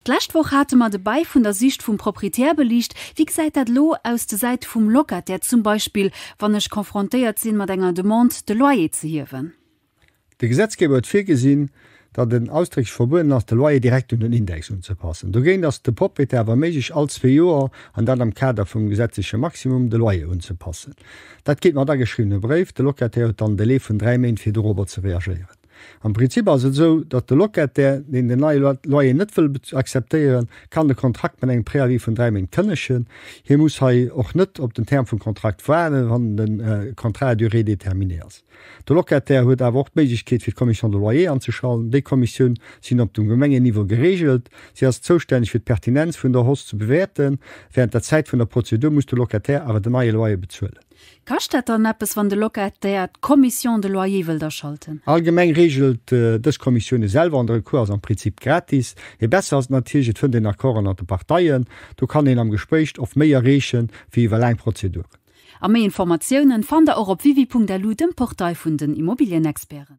D'lescht Woch hate mer de Bail vun der Sicht vum Proprietär beliicht. Wéi gesäit dat elo aus de Säit vum Locataire, zum Beispill wann ech confrontéiert sinn mat enger Demande de Loyer ze hiewen? De Gesetzgeber huet virgesinn, datt et ausdrécklech verbueden ass, de Loyer direkt un den Index unzepassen. Dogéint ass et dem Proprietär awer méiglech, all zwee Joer, an dat am Kader vum gesetzleche Maximum, de Loyer unzepassen. Dat geet mat ageschriwwene Bréif. De Locataire huet dann en Delai vun 3 Méint fir dorobber ze reagéieren. Am Prinzip ass et esou, datt de Locataire, deen den neie Loyer net wëll akzeptéieren, kann de Kontrakt mat engem Préavis vun 3 Méint kënnegen. Hie muss hei och net op den Terme vum Kontrakt waarden, wann de Contrat à durée déterminée ass. De Locataire huet awer och d'Méiglechkeet fir d'Commission de loyer anzeschalten. Déi Kommissioun sinn op dem Gemengenniveau gereegelt. Si ass zoustänneg fir d'Pertinenz vun der Hausse ze bewäerten. Während der Zäit vun der Prozedur muss de Locataire awer den neie Loyer bezuelen. Kascht dat dann eppes, wann de Locataire d'Commission de loyer wëllt aschalten? Allgemeng reegelt dës Kommissioune selwer an de Recours ass am Prinzip gratis. Mee besser ass et natierlech, et fënnt een Accord ënnert de Parteien. Do kann een am Gespréich oft méi erreechen, wéi iwwer laang Prozeduren. A méi Informatiounen fannt der och op wiwi.lu, dem Portail vun den Immobilienexperten.